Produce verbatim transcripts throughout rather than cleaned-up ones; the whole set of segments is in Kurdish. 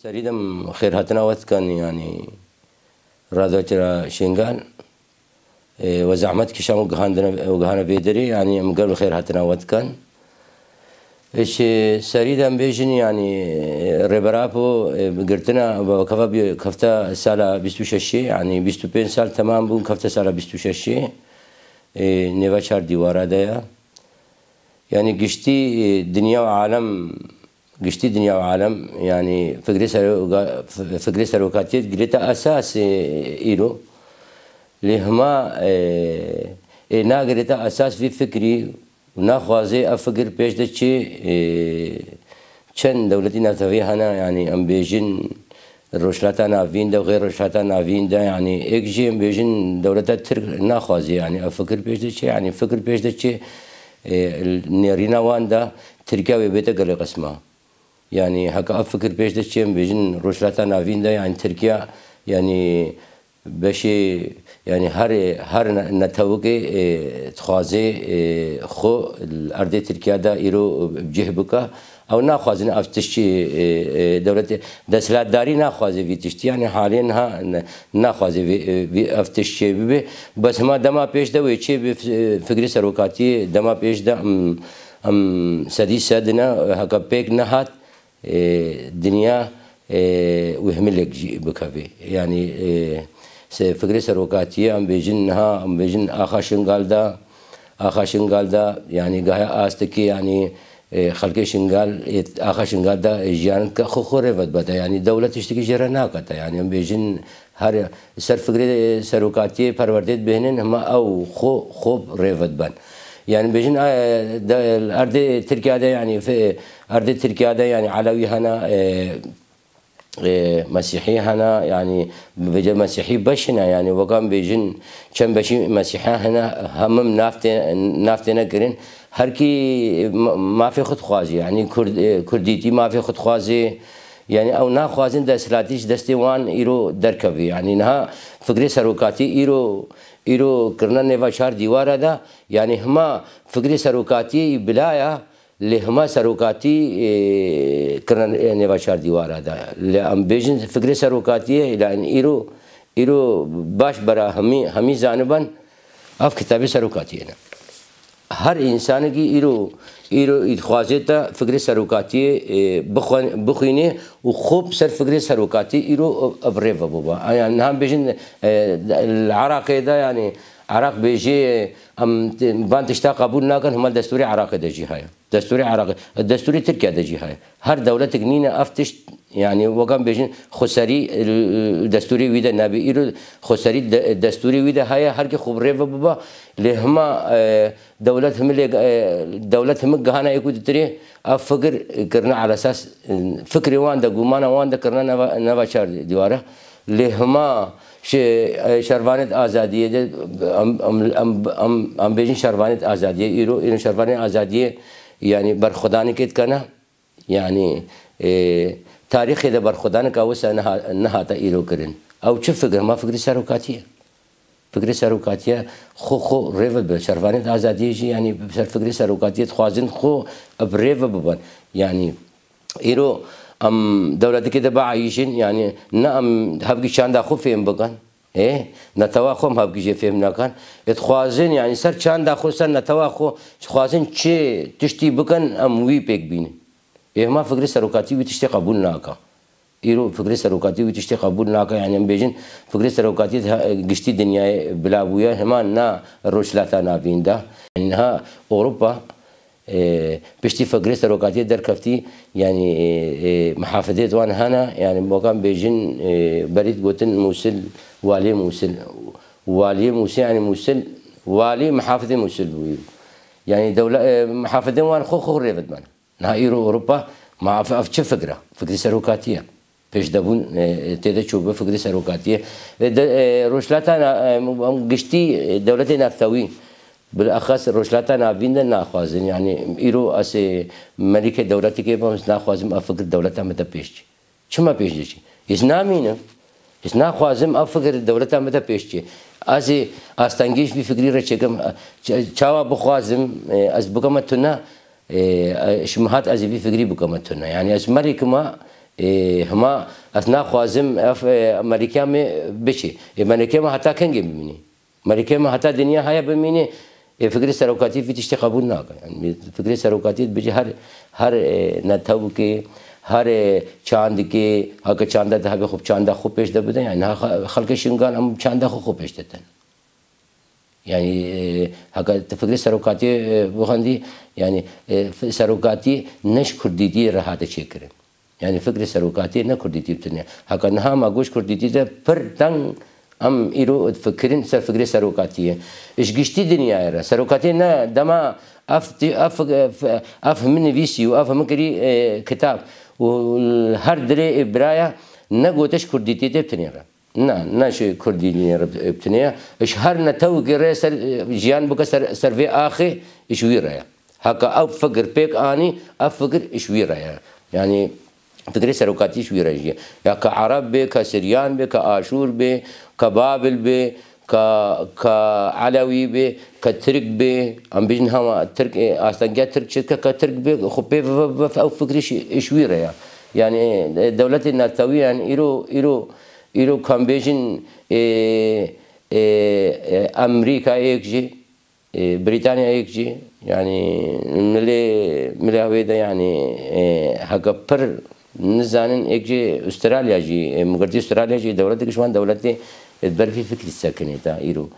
Serî de em xêrhatina we dikin, yanî Radyoya Şingal, e, we zehmet kişand û gihandine, û gihane vê derê, yanî em gel bi xêrhatina we dikin. Ji serî de em bêjin, yanî, e, Rêber Apo, e, girtina, bi keva bî-, kefta sala bîst û şeşê, yanî bîst û pênc sal temam bûn, kefta sala bîst û şeşê, e, nêva çar dîwara de ye. Yanî giştî, e, dinya û alem, giştî dinya û alem, yanî fikrê seroka-, f-, fikrê serokatiyê girêta esas, e, îro. Lê hema, e, ê nagirêta esas vî fikrî û naxwaze ev fikir pêş de çi, e, çend dewletî neftewî hene, yanî em bêjin Rojhilata Navîn de û xêr Rojhilata Navîn de, yanî êk jî em bêjin dewleta Tirk naxwaze, yanî ev fikir pêş de çi, yanî fikir pêş de çi, e, nêrîna wan de Tirkiya wê bête gelê qisma. Yanî heke ev fikir pêş de çi, em bêjin Rojhilata Navîn de, yanî Tirkiya, yanî beşê, yanî her, her ne-, netewikê, e, dixwaze, e, xwe li erdê Tirkiya de îro bi cih bike. Ew naxwazin ev tiştî, e, e, dewletê desthilatdarî naxwaze vî tiştî. Yanî halê niha ne-, naxwaze vî, e, vî ev tişt çê bibe. Bes hema dema pêş de wê çê bi fi-, fikrê serokatiyê dema pêş de em, em sedî sed ne, heke pêk nehat, e, dinya, e, wê himilek jî bikeve. Yanî, e, se-, fikrê serokatiyê em bêjin niha, em bêjin axa Şingal de, axa Şingal de, yanî gaya astekî, yanî, e, xelkê Şingal, e, axa Şingal de jiyan ke xwe xwe rê vedbete. Yanî dewlet tiştekî jê re nakete. Yanî em bêjin her ser fikrê serokatiyê perwerdê dibêhnin, hema ew xwe, xwe rê vedben. Yanî bêjin, e, de, erdê Tirkiya de, yanî fe-, erdê Tirkiya de, yanî Elewî hene, e, e, Mesîhî hene, yanî bêje Mesîhî beş hene, yanî weka em bêjin çend beşî Mesîhî hene, hemim nav tê-, nav têne kirin. Her kî ma-, mafê xwe dixwaze, yanî Kurd-, e, Kurdîtî mafê xwe dixwaze. Yanî ew naxwazin desthilatî ji destê wan îro derkeve. Yanî niha fikrê serokatî îro, îro kirine nêva çar dîwara de, yanî hima fikrê serokatiyê bila ya, lê hima serokatî, e, kirine nêva çar dîwara de. Lê em bêjin fikrê serokatiyê, lê îro, îro baş bera hemî, hemî zaniban ev kitabê serokatiyê ne. Her însanekî îro, îro îdixwaze te fikrê serokatiyê, e, bixwe-, bixwîne û xwe bi ser fikrê serokatiyê îro bi rê ve bibe. Yanî niha bêjin, e, li Iraqê de, yanî Iraq bêjê, em van tişta qebûl nakin, hema destûrê Iraqê de jî heye. Destûrê Iraqê, destûrê Tirkiye de jî heye. Her dewletek nîne ev tişt, yanî weka em bêjin xweserî, e, destûrê wî de nebe. Îro xweserî de, destûrê wî de heye, her kê xwe bi rê ve bibe. Lê hema, e, dewlet himilê, e, dewlet himik gihana êk û ditirê, ev fikir kirine ala esas, e, fikrê wan de, gumana wan de kirine neva, neva çar dîwara. Lê hima şe-, e, şervanêt azadiyê de, em, em, em, em, em bêjin şervanêt azadiyê, îro, îro şervanê azadiyê, yanî berxwedanekê dikene, yanî, e, tarîxê de berxwedaneka wisa neha-, nehate îro kirin. Ew çi fikir? Hema fikrê serokatiyê. Fikrê serokatiyê xwe, xwe rê ve bi şervanêt azadiyê jî, yanî bi ser fikrê serokatiyê dixwazin xwe bi rê ve bibin. Yanî îro em dewletekê de biayîşin, yanî ne em hevkî çanda xwe fêm bikin, ê, netewa xwe em hevkî jê fêm nakin. Ê dixwazin, yanî ser çanda xwe, ser netewa xwe, dixwazin çi tiştî bikin, em wî pêk bînin. Ê hema fikrê serokatî wî tiştê qebûl nake. Îro fikrê serokatî wî tiştê qebûl nake. Yanî em bêjin fikrê serokatî di he-, giştî dinyayê bila bûye, hema na Rojhilata Navîn de. Niha Ewropa, e, piştî fikrê serokatiyê derkeftî, yanî, e, e, mihafidê di wan hene, yanî weka em bêjin, e, berî digotin Mûsil, waliyê Mûsil. Waliyê Mûsil, yanî Mûsil, walî mihafidê Mûsil bûyî. Yanî dewle-, e, mihafidên wan xwe xwe rê ve dibin. Niha îro Ewropa, ma ev, ev çi fikir e? Fikrê serokatî ye. Pêşdebûn, e, tê de çûbe fikrê serokatiyê. E, de, e, Rojhilata Na-, e, em giştî, e, dewletê neftewî, bilexes Rojhilata Navîn de naxwazin. Yanî îro ez ê melîkê dewletekê bim, ez naxwazim ev fikir dewleta me de pêş çi. Çima pêş diçî? Ez namînim. Ez naxwazim ev fikir dewleta me de pêş çi. Ez ê astengî ji vî fikrî re çêkim. Ç-, çawa bixwazim, e, ez bikeme tune, e, e, ji min hat ez ê vî fikrî bikeme tune. Yanî ez melîkima, Ê, hema ez naxwazim ev, e, melîkiya me biçe. Ê, melîkiya me heta kengê bimîne? Melîkiya me heta dinya heye bimîne? Ê, fikrê serokatiyê vî tiştî qebûl nake. Yani, fikrê serokatiyê dibêje her, her, e, netewkê, her, e, çandikê, heke çanda te hebe xwe bi çanda xwe pêş de bide. Yani, ha, xelkê Şingal em çanda xwe xwe pêş de din. Yani, e, heke tu fikrê serokatiyê, e, bixwendî, yani, e, f-, serokatî ne ji kurdîtiyê re hate çêkirin. Yani, fikrê serokatiyê ne kurdîtî bi tune. Heke niha me got kurdîtî de pir teng em îro difikirin ser fikrê serokatiyê. Ji giştî dinyayê re. Serokatiyê ne dema ev, ev, ev min nivîsî û ev min kirî, e, kitab û her dilê, e, biraya ne gote ji kurdîtiyê de bi tune re. Na, ne ji kurdîtiyê re bi tune ye. Ji her netewekê re ser, e, jiyan bike ser, ser vê axê, ji wî re ye. Heke ew fikir pêk anî, ev fikir ji wî re ye. Yani, fikrê serokatî ji wî re jî ye. Ya ke Ereb bê, ke Siryan bê, ke Aşûr bê, ke Babil bê, ke, ke Elewî bê, ke Tirk bê, em bêjin hema Tirk, e, astengiya Tirk çi dike, ke Tirk bê, xwe pê ve, ve, ve, ew fikrî ji, ji wî re ye. Yani, e, dewletê netewî, yani, îro, îro, îro, ka em bêjin, e, e, e, Amerîkayê yek jî, e, Brîtanyayê yek jî, yani, milê, milê wê de, yani, e, heke pir nizanin, yek jî Australya jî, e, migirtî Australya jî dewletek ji wan dewletê, e, ber vî fikrî sekinê ta îro.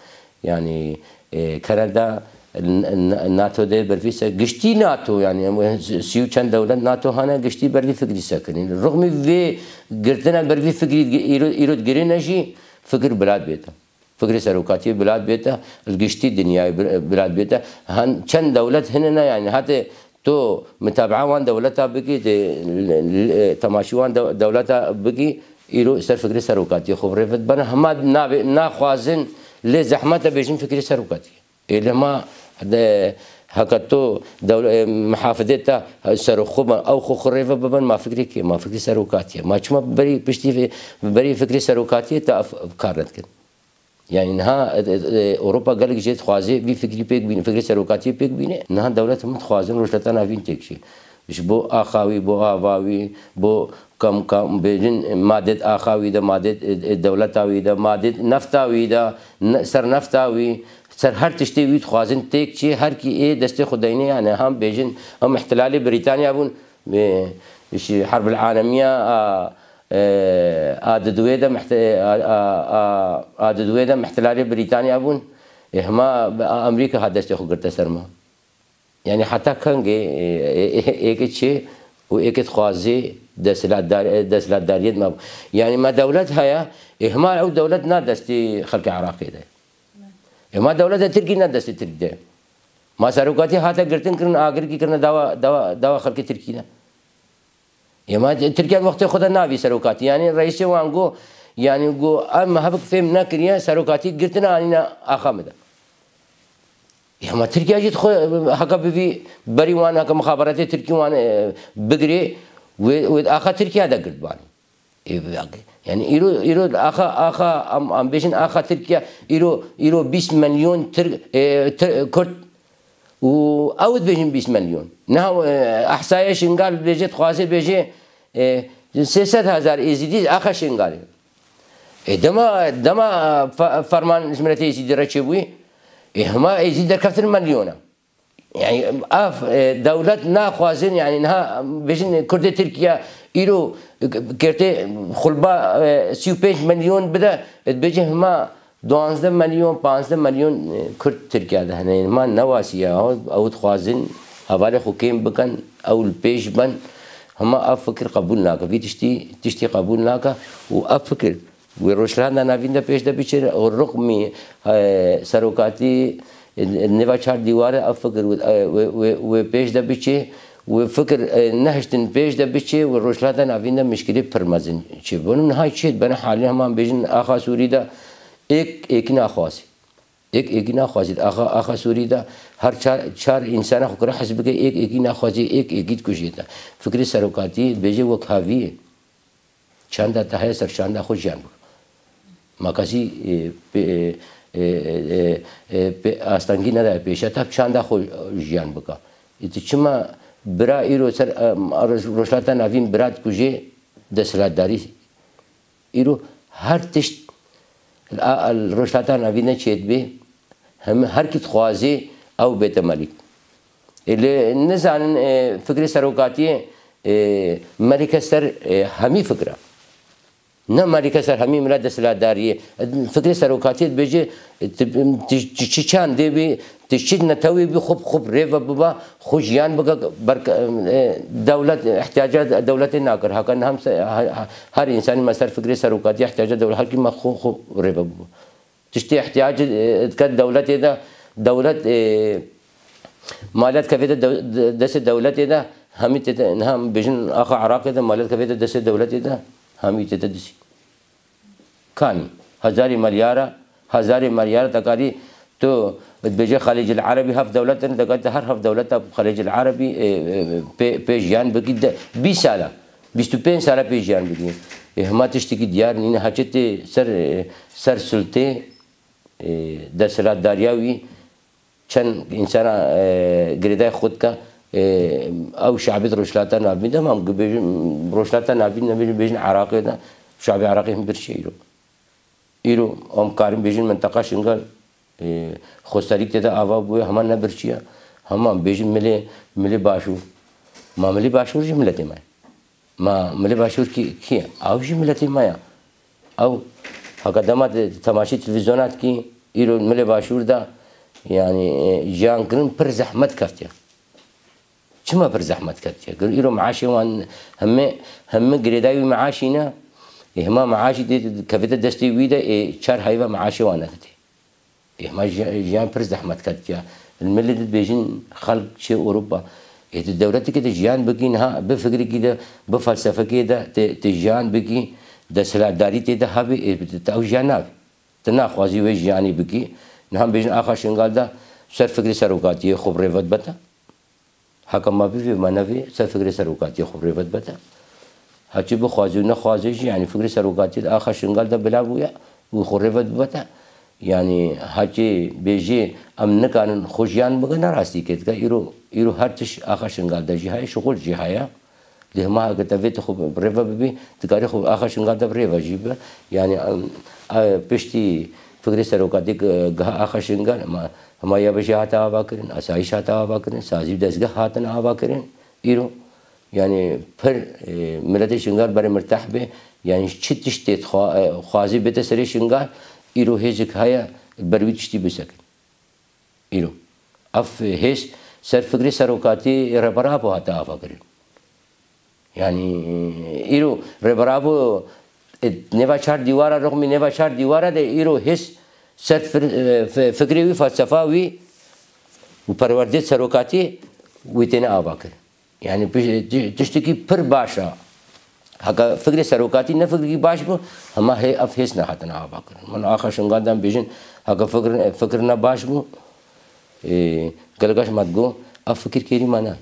Yani, e, Kanada, n-, n-, NATO de ber vî se-, giştî NATO, yani, em, sî û çend dewlet NATO hane, giştî ber vî fikrî sekinê. Rixmî vê girtina ber vî fikrî îro, îro digirîne jî fikir bilad bête. Fikrê serokatiyê bilad bête, li giştî dinyayê bir-, bilad bête. Han çend dewlet hene ne, yani, hatê to mitabea wan dewleta bikî, tê l-, l-, temaşî wan dew-, dewleta bikî, îro ser fikrê serokatiyê xwe bi rê ve dibene. Hema nabê, naxwazin, lê zehmet e bêjin fikrê serokatiyê. Ê, lê ma de, heke to dewl-, e, mihafidê te ser xwe bin, ew xwe xwe rê ve bibin, ma fikrê kê? Ma fikrê serokatiyê. Ma çima berî piştî vê, berî fikrê serokatiyê te ev, ev kar nedikin? Yani niha, e, e, e, Ewropa gelek jê dixwaze vî fikrî pêk bîne, fikrê serokatiyê pêk bîne. Niha dewlet hemû dixwazin Rojhilata Navîn têk çê. Ji bo axa wî, bo ava wî, bo kam, kam bêjin madêt axa wî de, madêt, e, e, dewleta wî de, madêt nefta wî de, ne-, ser nefta wî, ser her tiştê wî dixwazin têk çê, her kî ê destê xwe deyne, yani hem bêjin, em ihtilalê Brîtanya bûn, e, ji Herbil Alemiya a, e, a diduwê de mihte-, a, a, a, a diduwê de ihtilalê Brîtanya bûn, e, hema Amerîka ha destê xwe girte ser me. Yani heta kengê, e, e, e, êkê çê û êkê dixwazê desthilatdar-, e, desthilatdariyê me. Yani me dewlet heye, ê hema ew dewlet na destê xelkê Iraqê de. Ê ma dewleta Tirkî na destê Tirk de. Ma serokatî hate girtin kirin, agirkî kirine dawa, dawa, dawa xelkê Tirkî de. Ê ma Tirkiye wextê xwe de navî serokatî. Yani reîsê wan got, yani got, em hevik fêm nekiriye, serokatî girtine anîne axa min de. Ya ma Tirkiye jî dixwe heke bi vî berî wan, heke mixaberatê Tirkî wan, e, bigirê, wê, wê axa Tirkiye de girtbanî. E, yani îro, îro axa, axa, em, em bêjin axa Tirkiye, îro, îro bîst milyon Tirk, e, Tir-, Kurd û ew dibêjin bîst milyon. Niha, e, ehsaya Şingal dibêje, dixwaze bêje, e, sê sed hezar Êzîdî axa Şingalê. E, dema, dema fe-, ferman ji miletê Êzîdî re çêbûyî, e, hema Êzîdî derkeftin milyona. Yani, ev, e, dewlet naxwazin, yani, niha bêjin Kurdê Tirkiye îro kertê xulba, e, sî û pênc milyon bide, e, dibêje hema duwazdeh milyon, panzdeh milyon, e, Kurd Tirkiye de hene. Hema newasî ye. Ew dixwazin hevalê xwe kêm bikin, ew li pêş bin. Hema ev fikir qebûl nake. Vî tiştî, tiştî qebûl nake û ev fikir wê Rojhilata Navîn de pêş de biçe, û rixmî, e, serokatî, e, nêva çar dîware ev fikir wê, e, wê, wê, wê pêş de biçe, wê fikir, e, nehiştin pêş de biçe, wê Rojhilata Navîn de mişkilê pir mezin çêbûn. Niha çê dibene halî heman bêjin axa Sûrî de êk, êkî naxwazî. Êk, êkî naxwazî. Axa, axa Sûrî de her çar, çar însana xwe kire hez bike, êk, êkî naxwazî, êk, êkî dikujê de. Fikrê serokatî dibêje wek havî ye. Çanda te heye ser çanda xwe jiyan bike. Makasî, e, pê-, e, e, e, e, pê-, astengî nedaye pêşe te çanda xwe jiyan bike. E, tu çima bira îro ser, e, Roj-, Rojhilata Navîn bira dikujê, desthilatdarî. Îro her tişt a, a, li Rojhilata Navîn de çêdibe, hemî her kî dixwaze ew bête melîk. Ê, lê nizanin, e, fikrê serokatiyê, e, melîke ser, e, hemî fikra. Ne melîke ser hemî milet desthilatdariyê. Fikrê serokatiyê dibêje, tu, tu, tu çi çandê bî, tu çi netewê bî, xwe, xwe rê ve biba, xwe jiyan bike, ber, e, dewlet, ihtiyaca dewletê nakir. Haka niha em se-, ha-, ha-, her însanî me ser fikrê serokatiyê ihtiyaca dewlet, her kî me xwe, xwe rê ve biba. Tiştê ihtiyacê, e, dike dewletê de, dewlet, e, maliyet kevê de dew-, de-, destê dewletê de, hemî tê de, niha em bêjin axa Iraqê de maliyet kevê de destê dewletê de, hemî tê de dizî. Kanî, hezarê melyara, hezarê melyara te karî tu dibêje Xelîcil Erebî heft dewlet in, te karî te her heft dewleta Xelîcil Erebî, e, e, pê, pê jiyan bikî de, bîst sala, bîst û pênc sala pê jiyan bikî. Ê, hema tiştekî diyar nîne, heçê tê ser, e, ser sultê, e, desthilatdariya wî çend însana, e, girêdayî xwe dike, e, ew şabî di Rojhilata Navîn de, ma em bêjin Rojhilata Navîn, nebêjin, bêjin Iraqê de, şabî Iraqê him bir şey îro. Îro em karin bêjin minteqa Şingal, e, xweserîk tê de ava bûye, hema ne birçî ye. Hema bêjin milê, milê Başûr. Ma milê Başûr jî miletê me ye. Ma milê Başûr kî, kî ye? Ew jî miletê me ye. Ew haka dema di temaşê televîzyona dikî, îro milê Başûr de, yanî, e, jiyan kirin pir zehmet keftiye. Çima pir zehmet ketiye? Gir îro meaşê wan hemê, hemê girêdayî wî meaşî ne. Ê hema meaşî dê kevite destê wî de, ê çar heyva meaşê wan nedidê. Ê hema ji-, jiyan pir zehmet ketiye. Li milê dibêjin xelk çê Ewropa. Ê tu dewletekê de jiyan bikî niha, bi fikrekî de, bi felsefekê de, te, te jiyan bikî, desthilatdarî tê de hebî, ê tu, tu ew jiyan nabî. Tu naxwazî wê jiyanî bikî. Niha bêjin axa Şingal de ser fikrê serokatiyê xwe bi rê ve dibete. Heke ma bivê ma nevê, ser fikrê serokatiyê xwe rê ve dibete. Heçî bixwazî û nexwazî jî, yanî fikrê serokatiyê di axa Şingal de bila bûye û xwe rê ve dibete. Yanî heçî bêjî em nikarin xwe jiyan bikin, ne rastî kê dike. Îro, îro her tişt axa Şingal de jî heye, şixul jî heye. Lê hema heke te vê tu xwe bi rê ve bibî, dikarî xwe axa Şingal de bi rê ve jî bibe. Yanî, em, e, piştî fikrê serokatî gi-, giha axa Şingal, hema, hema YBJ hate avakirin, asayîş hate avakirin, sazî û dezgeh hatin avakirin. Îro, yanî, pir, e, miletê Şingal berê mirteh bê. Yanî, çi tiştê dixwa-, e, xwazî bête serê Şingal, îro hêzik heye, li ber wî tiştî bisekin. Îro. Ev hêz ser fikrê serokatî Rêber Apo hate avakirin. Yanî, îro Rêber Apo, e, nêva çar dîwara, rixmî nêva çar dîwara de îro hêz ser fir-, e, fi-, fikrê wî, felsefa wî û perwerdê serokatî wî têne avakirin. Yanî piş-, ti-, tiştekî pir baş e. Heke fikrê serokatî ne fikrekî baş bû, hema hê ev hêz nehatine avakirin. Min axa Şingal de em bêjin, heke fikr, fikir ne baş bû, ê, gelek caş me digot, ev fikir kêrî me ne.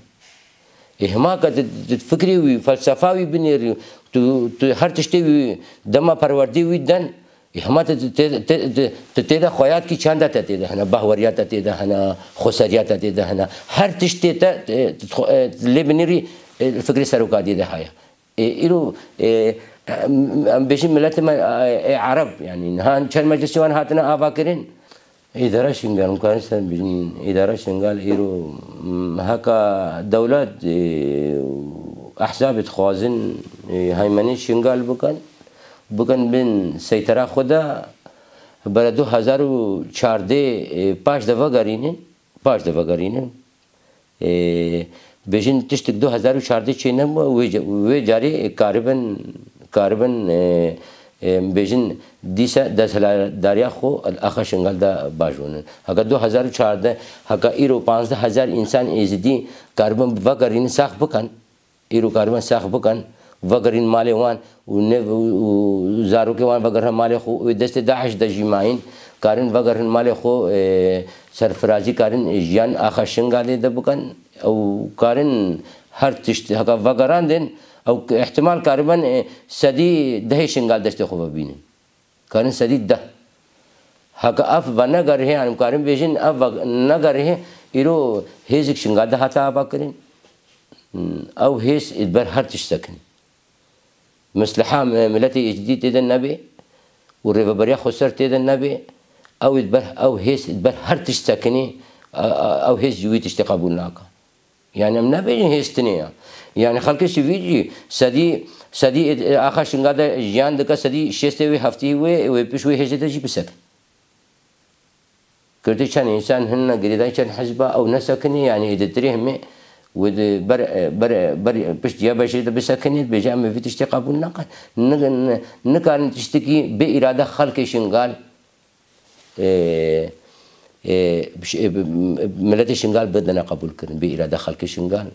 Ê, hema ke tu, tu fikrê wî, felsefa wî binêrî, tu, tu her tiştê wî dema perwerdê wî den, Ê, hema te, te, te, te, te tê de xweyat kî çanda te tê de hene, bahweriya te tê de hene, xweseriya te tê de hene. Her tiştê te, te, te, xwe, e, lê binêrî, e, fikrê serokatiyê de haya. Ê, îro, e, em, em bêjin miletê me, e, e, Ereb, yanî, niha çend meclisê wan hatine avakirin. Îdara Şingal, em karin ser bêjin, îdara Şingal îro, m, heka dewlet, e, û ehzabê dixwazin, e, heymenê Şingal bikin, bikin bin seytera xwe de, bere du hezar û çardeh, e, paş de vegerînin, paş de vegerînin. E, bêjin tiştek du hezar û çardeh çê nebû, wê ca-, wê carê, e, karibin, karibin, e, e, bêjin dîsa desthilatdariya xwe li axa Şingal de baş bûnin. Heke du hezar û çardeh, heke îro panzdeh hezar însan êzidî karibin vegerînin, sax bikin. Îro karibin sax bikin, vegerîn malê wan û ne, û, û zarokê wan vegerin malê xwe û destê DAIŞ de jî mayîn, karin vegerin malê xwe, e, serfirazî karin jiyan axa Şingalê de bikin. Ew karin her tişt heke vegerandin, ew ihtimal karibin, e, sedî dehê Şingal destê xwe vebînin. Karin sedî deh. Heke ev venegerihê, em karin bêjin, ev ve-, negerihê, îro hêzik Şingal de hate avakirin. Hmm, ew hêz ê ber her tişt sekin. Misliha mi-, miletê Êzidî tê de nebe û rêveberiya xweser tê de nebe, ew ê ber, ew hêz ber her tişt sekinê, e, e, ew hêz jî wî tiştê qebûl nake. Yani em nebêjin hêz tinê ya. Yani xelkê sivîl jî sedî, sedî ê, ê axa Şingal de jiyan dike, sedî şêstê wê heftî wê, wê pişt wê hêzê de jî bisekin. Girtî çend însan hene, girêdayî çend hizba, ew nesekinê, yani ê di tirê hemê û di ber, ber, ber pişt ya beşê de bisekinê, dibêje em ê vî tiştê qebûl nakin. Ni-, ni-, nikarin tiştekî bê îrade xelkê Şingal, e, e, ş-, e, miletê Şingal bidine qebûl kirin, bê îrade xelkê Şingal.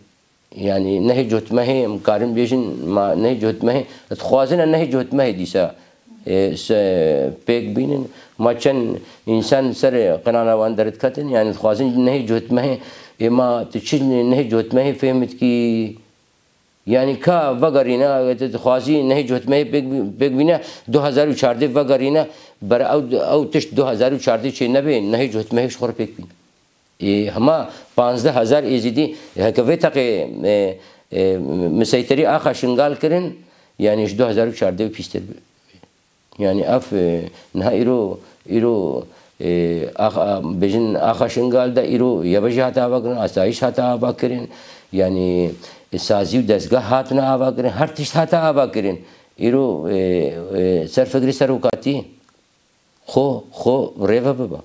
Yani nehê cotmehê, em karin bêjin, ma nehê cotmehê, dixwazin e nehê cotmehê dîsa, e, se-, pêk bînin. Ma çend însan ser qinana wan derdiketin, yani dixwazin nehê cotmehê, ê ma tu çi nehê cotmehê fêhm dikî? Yani ka vegerîne, tu dixwazî nehê cotmehê pêk bî-, pêk bîne, du hezar û çardeh vegerîne, ber ew, ew tişt du hezar û çardeh çê nebe, nehê cotmehê ji xwe re pêk bîne. Ê, hema panzdeh hezar Êzidî heke vê teqê, e, e, miseyterî axa Şingal kirin, yani ji du hezar û çardeh pîstir bi. Yani ev, e, niha îro, îro, e, axa, bêjin axa Şingal de îro yebe jî hate ava kirin, asayîş hate ava kirin, yani, e, sazî û dezgeh hatine ava kirin, her tişt hate ava kirin. Îro, e, e, ser fikrê serokatî xwe, xwe rêve bibe.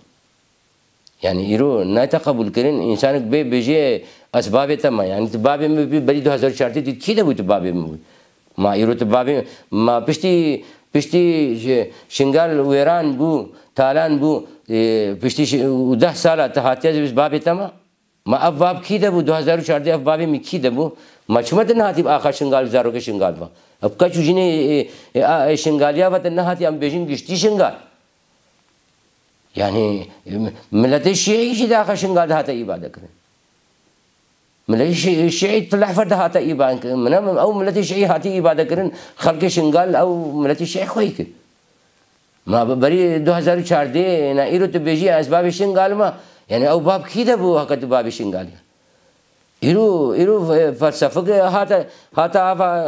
Yani îro nayte qebûl kirin, însanek bê bêjê ez bavê te me. Yani tu bavê min bî, berî du hezar û çardeh tu kî de bû tu bavê min bû? Ma îro tu bavê, ma piştî, piştî Ş-, Şingal wêran bû, talan bû, e, piştî şi-, û deh sala tu hatiye ez bavê te me? Ma ev bav kî de bû? Du hezar û çardeh ev bavê min kî de bû? Ma çima tu nehatî bi axa Şingal, zarokê Şingal ve? Ev keç û jinê, e, e, a, e, Şingaliya ve tu nehatî, em bêjin giştî Şingal. Yani, e, miletê Şiî jî di axa Şingal de hate îbade kirin. Miletê Şi-, Şiî tu lehfer de hate îbade kirin. Min em, ew miletê Şiî hatî îbade kirin. Xelkê Şingal ew miletê Şiî xweyî kir. Ma bi-, berî du hezar û çardeh, na îro tu bêjî ez bavê Şingal me. Yani ew bav kî de bû heke tu bavê Şingal ya? Îro, îro fe-, felsefik hate, hate ava,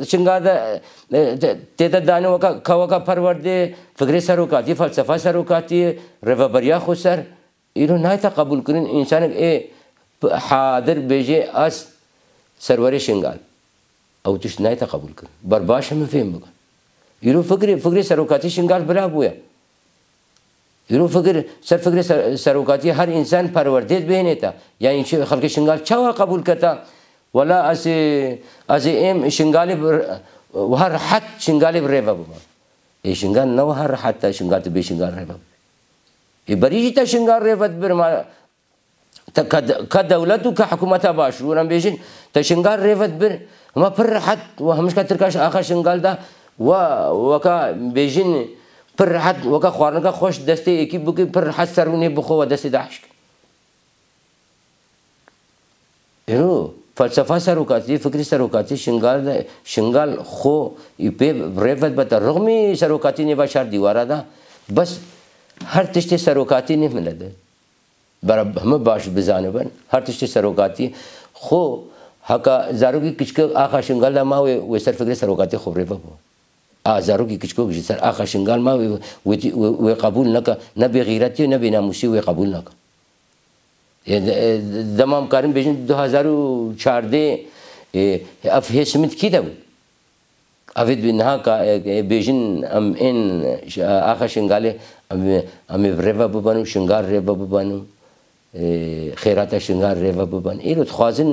e, Şingal de, e, te-, tê de dane weka, ka weka perwerdê, fikrê serokatî, felsefa serokatî, rêveberiya xweser. Îro nayte qebûl kirin, însanek ê p-, hadir bêje ez serwerê Şingal. Ew tişt nayte qebûl kirin. Ber baş e min fêm bikin. Îro fikrê, fikrê serokatî Şingal bira bûye. Îro fikir, ser fikrê ser-, serokatî her însan perwerdê dibêhnê te. Yani çi, xelkê Şingal çawa qebûl keta? Wela ez ê, ez ê êm Şingalê bi, wiha rehet Şingalê bi rêve bibe. Ê Şingal ne wiha rehet te Şingal tu bê Şingal rêve bibe. Ê berî jî te Şingal rêve dibir ma te ka de-, ka dewlet û ka hikûmeta Başûr, em bêjin, te Şingal rêve dibir, hema pir rehet, we hemîşka Tirka axa Şingal de, we weka bêjin, pir rehet, weka xwarinika xweş destê yekî bikî, pir rehet ser rûnê bixwe we destê de hişk. Îro, felsefa serokatî, fikrî serokatî, Şingal de, Şingal xwe, ê pê rêve dibe te, rixmî serokatî nêva çar dîwara de, bes her tiştê serokatî nê mile de. Bera heme baş bizanibin, her tiştê serokatî xwe, heka zarokî kiçikek axa Şingal de ma wê, wê ser fikrê serokatî xwe rêve bo. A zarokî kiçikok ji ser axa Şingal ma wê, wê, wê, wê qebûl neke, ne bêxîretî, ne bênamûsî wê qebûl neke. E, de-, e, dema em karin bêjin du hezar û çardeh, e, ev hêz min kî de bû? Evê dibî niha ka, e, e, bêjin em ên ş-, axa Şingalê, em, em ê bi rêve bibanin û Şingal rêve bibanin û, e, xêrata Şingal rêve bibanin. Îro dixwazin,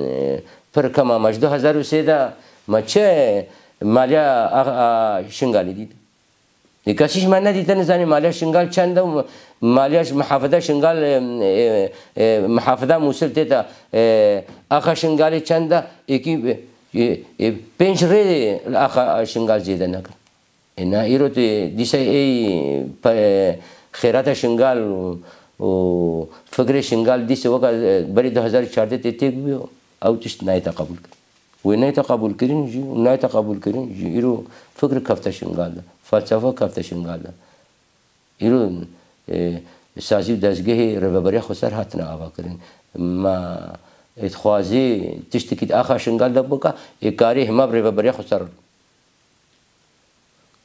e, pir kema me ji du hezar û sê de me çi maliya a, a Şingalê dît? Ê kesî ji me nedîte nizanî maliya Şingal çend e û maliya ji mihafida Şingal, e, e, e, mihafida Mûsil tê de, e, axa Şingalê çend e, êkî, e, e, pênc rê li axa Şingal zêde nekin. Ê na îro tu dîse ey pe-, xêrata Şingal û, û fikrê Şingal dîse weka, e, berî du hezar û çardeh tê têk bûyo, ew tişt nayê te qebûl kir. Wê neyte qebûlkirin jî û nayte qebûlkirin jî îro fikr kefte Şingal de, felsefe kefte Şingal de. Îro, e, sazî û dezgehê Rêveberiya Xweser hatine avakirin. Ma, e, dixwazî tiştekî di axa Şingal de bika, ê karî hema bi Rêveberiya Xweser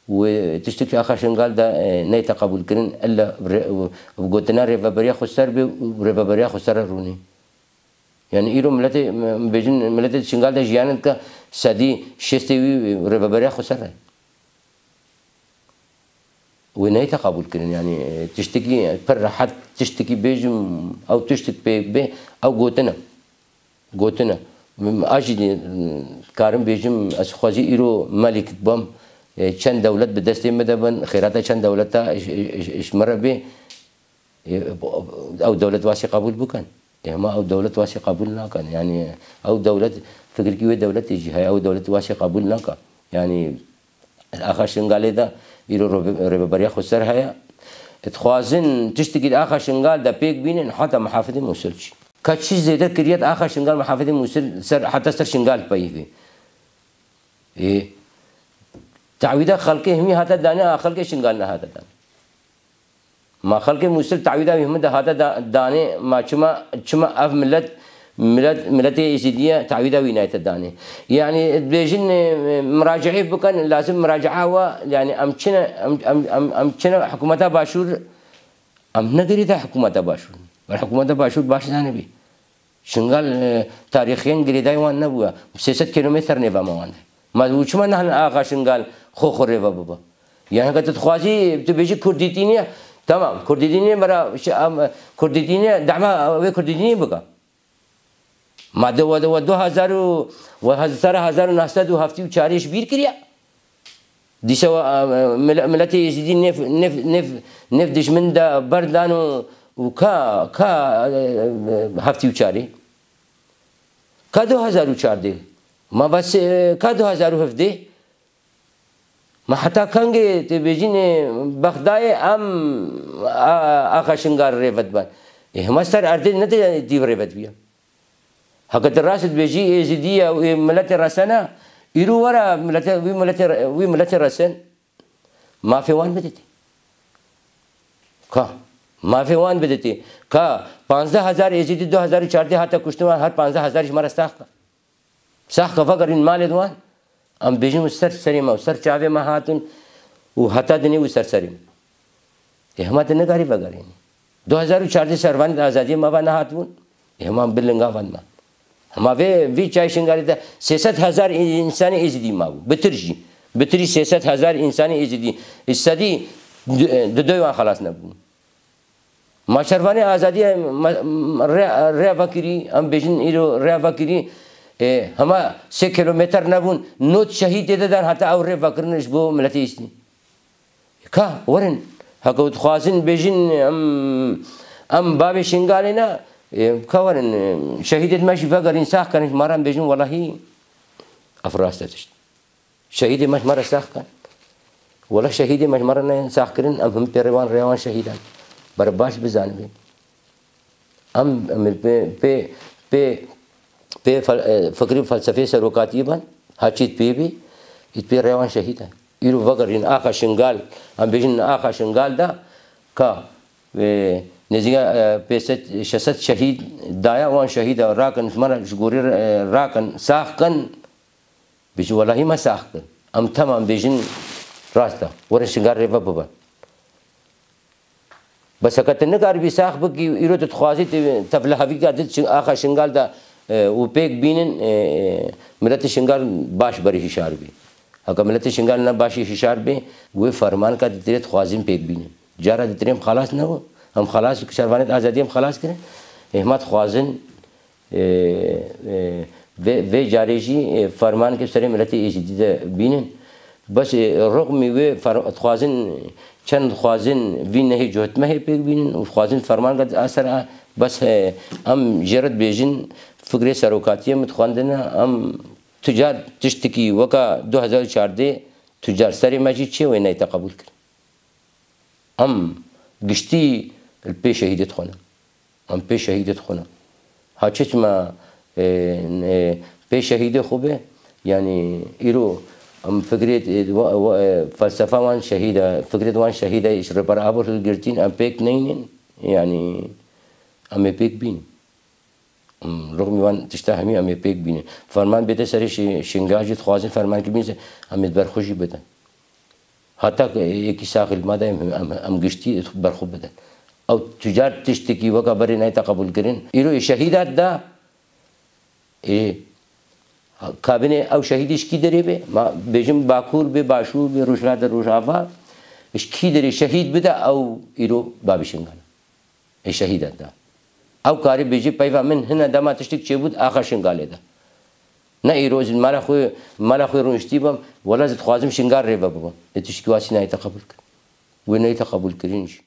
Wê tiştek axa Şingal de, e, neyte qebûlkirin, ella re-, bi gotina rêveberiya xweser bê û rêveberiya xweser re rûnê. Yani îro miletê, em bêjin, miletê Şingal de jiyanin ke sedî şêstê wî rêveberiya xweser re. Wê neyte qebûlkirin, yani, e, tiştekî pir rehet, tiştekî bêjim, ew tiştek pê bê, ew gotin e. Gotin e. A jî dî, karim bêjim, ez xwezî îro melîk bim, e, çend dewlet bi destê min de bin, xêrata çend dewleta ji, ji, ji, ji min re bê, e, ew dewlet wasî qebûl bikin. E, hema ew dewlet wasî qebûl nakin. Yani, ew dewlet, fikirkî wê dewletê jî heye, ew dewlet wasî qebûl nake. Yani, axa Şingalê de îro rêve-, rêveberiya xweser heye. Dixwazin tiştekî di axa Şingal de pêk bînin, heta mihafidê Mûsil jî. Ka çi zêde kiriye di axa Şingal, mihafidê Mûsil ser, heta ser Şingal peyivê. Ê, tawîda xelkê himî hate danê, a xelkê Şingal nehate danê. Ma xelkê Mûsil tawîda wî himî de hate da-, danê, ma çima, çima ev milet, milet, miletê Êzîdiye tawîda wî nayte danê? Yani, dibêjin, e, muracaê bikin, lazim muracae wa, yani, em çine, em, em, em, em çine hikûmeta Başûr, em ne girêdayî hikûmeta Başûr. Wer hikûmeta Başûr baş zanibî. Şingal, e, tarîxiyen girêdayî wan nebûye. Sê sed kîlometre nêva me wan de. Ma û çima nahne axa Şingal xwe xwe rêve bibe? Yani heke tu dixwazî, tu bêjî Kurdîtîniye, tamam, Kurdîtîniye bera, şi-, am, Kurdîtîniye, dema wê Kurdîtînî bike. Ma de we, de we du hezar û, we hez-, sera hezar û neh sed û heftê û çarê ji bîr kiriye. Dîsa, e, mil-, miletê Êzîdî nêv, nêv, nêv, nêv dijmin de berdan û, û ka, ka, e, e, heftê û çarê? Ka du hezar û çardeh? Ma va se-, ka du hezar û hevdeh? Ma heta kengê tu bêjînê Bexdayê em a-, axa Şingal rêve diben? Ê, hema ser erdê ne dîv rêve dibiye. Heke tu rast dibêjî Êzîdî ye û ê miletê resene, îro were miletê, wî miletê re-, wî miletê resen, mafê wan biditê. Ka, mafê wan biditê. Ka, panzdeh hezar Êzîdî du hezar û çardeh hate kuştin wan, her panzdeh hezar ji me re sax ke. Sax ke vegerîn malê wan. Em bêjin û ser serê me û ser çavê me hatin û heta dinê wî ser serê me. Ê hema tu nikarî vegerînî. Du hezar û çardeh servanê di azadiyê me ve nehatibûn. Ê hema em bi linga ve me. Hema vê, vî çay Şingalê de sê sed hezar însanê Êzidî mabû. Bitir jî. Bitirî sê sed hezar însanê Êzidî. Sedî du-, du doy wan xelas nebûn. Ma şervanê azadiyê em, ma, ma, rê, rê vekirî, em bêjin îro rê vekirî, e, hema sê kilometre nebûn, not şehîd tê de dan heta ew rê vekirin ji bo miletê Êzidî. Ka werin, heke dixwazin bêjin em, em bavê Şingalê ne, e, ka werin, e, şehîdê me jî vegerîn, sax kin, ma re em bêjin welahî ev rast e tişt. Şehîdê me ji me re sax kin. Wela şehîdê me ji me re neyên sax kirin, em him pê rê wan, rêya wan şehîdan. Bere baş bizanibê. Em, em pê, pê, pê, pê fel-, e, fikrî felsefeyê serokatiyê ben, ha çît pê bî, ît pê rêya wan şehîdan. Îro vegerîn axa Şingal, em bêjin axa Şingal de ka, e, nêzîka, e, pênc sed, şeş sed şehîd daye, wan şehîda rakin, ji me re, ji gorî, e, rakin, sax kin. Bêjin, welahî me sax kir. Em temam bêjin, rast e. Werin Şingal rêve bibe. Bes heke tu nikaribî sax bikî, îro tu dixwazî tu tevlihevîka din çi-, axa Şingal de, e, û pêk bînin, e, e, miletê Şingal baş berî hişar bî. Heke miletê Şingal ne başî hişar bê, wê fermanka di tirê dixwazin pêk bînin. Cara di tirê em xelas nebû. Em xelas, şervanê azadiyê em xelas kirin. Ê, hema dixwazin, e, e, vê, vê carê jî, e, fermaneke serê miletê Êzidî de bînin. Bes, e, rixmî wê fer-, dixwazin, çend dixwazin vî nehê cuhd mehê pêk bînin û dixwazin fermaneke di a ser a, bes, e, em jê re dibêjin, fikrê serokatiyê min dixwendine, em tu car tiştekî weka du hezar û çardeh, tu car serê me jî çê wê neyte qebûl kir. Em giştî li pê şehîdê dixwine. Em pê şehîdê dixwine. Ha çi çima, e, e, pê şehîdê xwe be, yanî îro em fikrê, e, wa-, wa-, e, felsefa wan şehîd e, fikrê wan şehîd e, ji Rêber Apo hilgirtîn em pêk neynin, yanî em ê pêk bînin. Em, rixmî wan tişta hemî em ê pêk bînin. Ferman bête serê Şi-, Şingal jî dixwazin ferman kir bînin, em ê berxwe jî bidin. Heta ku yekî saxî li ma de em, em, em giştî ber xwe bidin. Ew tu car tiştekî weka berê nayête qebûlkirin. Îro ê şehîda da, ê, kabinê ew şehîdî ji kî derê be? Ma bêjim Bakur be, Başûr be, Rojhilat, Rojava, ji kî derê şehîd bide ew îro babî Şingal e. Ê şehîda da. Ew karê bêjî peyva min hine dema tiştek çêbû di axa Şingalê de. Ne îro ez mala xwe, mala xwe rûniştî bim, wela ez dixwazim Şingal rê ve bibim. Lê tiştekî wasî nayête qebûlkirin. Wê neyête qebûlkirin jî.